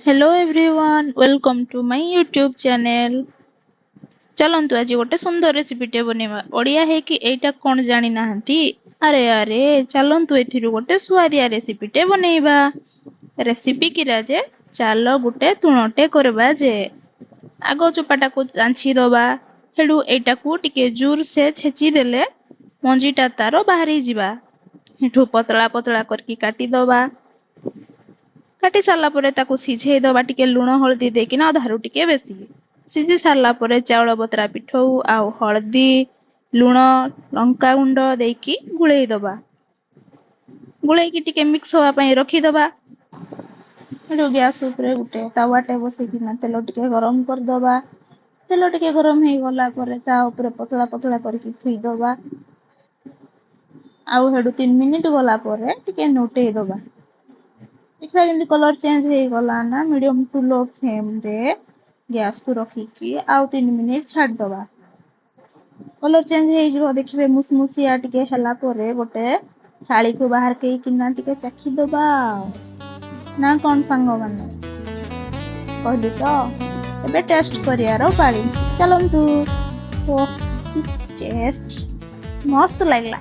Hello everyone, welcome to my YouTube channel. ଚାଲନ୍ତୁ, ଆଜି ଗୋଟେ ସୁନ୍ଦର ରେସିପିଟେ ବନେଇବା। ଓଡ଼ିଆ ହେଇକି ଏଇଟା କ'ଣ ଜାଣିନାହାନ୍ତି? ଆରେ ଆରେ, ଚାଲନ୍ତୁ ଏଥିରୁ ଗୋଟେ ସୁଆଦିଆ ରେସିପିଟେ ବନେଇବା। ରେସିପି କିରା ଯେ, ଚାଲ ଗୋଟେ ତୁଣଟେ କରିବା ଯେ। ଆଗ ଚୋପାଟାକୁ ଚାଞ୍ଚି ଦବା। ହେଠୁ ଏଇଟାକୁ ଟିକେ ଜୋର ସେ ଛେଚି ଦେଲେ ମଞ୍ଜିଟା ତାର ବାହାରି ଯିବା। ହେଠୁ ପତଳା ପତଳା କରିକି କାଟିଦବା। କାଟି ସାରିଲା ପରେ ତାକୁ ସିଝେଇ ଦବା ଟିକେ ଲୁଣ ହଳଦୀ ଦେଇକିନା, ଅଧାରୁ ଟିକେ ବେଶୀ। ସିଝି ସାରିଲା ପରେ ଚାଉଳ ବତୁରା ପିଠଉ ଆଉ ହଳଦୀ, ଲୁଣ, ଲଙ୍କାଗୁଣ୍ଡ ଦେଇକି ଗୋଳେଇ ଦବା। ଗୋଳେଇକି ଟିକେ ମିକ୍ସ ହବା ପାଇଁ ରଖିଦବା। ହେଠୁ ଗ୍ୟାସ୍ ଉପରେ ଗୋଟେ ତାୱାଟେ ବସେଇକିନା ତେଲ ଟିକେ ଗରମ କରିଦବା। ତେଲ ଟିକେ ଗରମ ହେଇଗଲା ପରେ ତା ଉପରେ ପତଳା ପତଳା କରିକି ଥୋଇଦବା। ଆଉ ହେଠୁ 3 ମିନିଟ ଗଲା ପରେ ଟିକେ ନୋଟେଇ ଦବା। ଦେଖିବା ଯେମିତି କଲର ଚେଞ୍ଜ ହେଇଗଲା ନା, ମିଡିୟମ ଟୁ ଲୋ ଫ୍ଲେମରେ ଗ୍ୟାସକୁ ରଖିକି ଆଉ 3 ମିନିଟ ଛାଡ଼ିଦବା। କଲର ଚେଞ୍ଜ ହେଇଯିବ ଦେଖିବେ। ମୁସମୁସିଆ ଟିକେ ହେଲା ପରେ ଗୋଟେ ଥାଳିକୁ ବାହାର କରିକିନା ଟିକେ ଚାଖିଦବା ଆଉ। ନା କଣ ସାଙ୍ଗମାନେ? କହିଲି ତ, ଏବେ ଟେଷ୍ଟ କରିବାର ପାଳି। ଚାଲନ୍ତୁ। ଓଃ, କି ଟେଷ୍ଟ! ମସ୍ତ ଲାଗିଲା।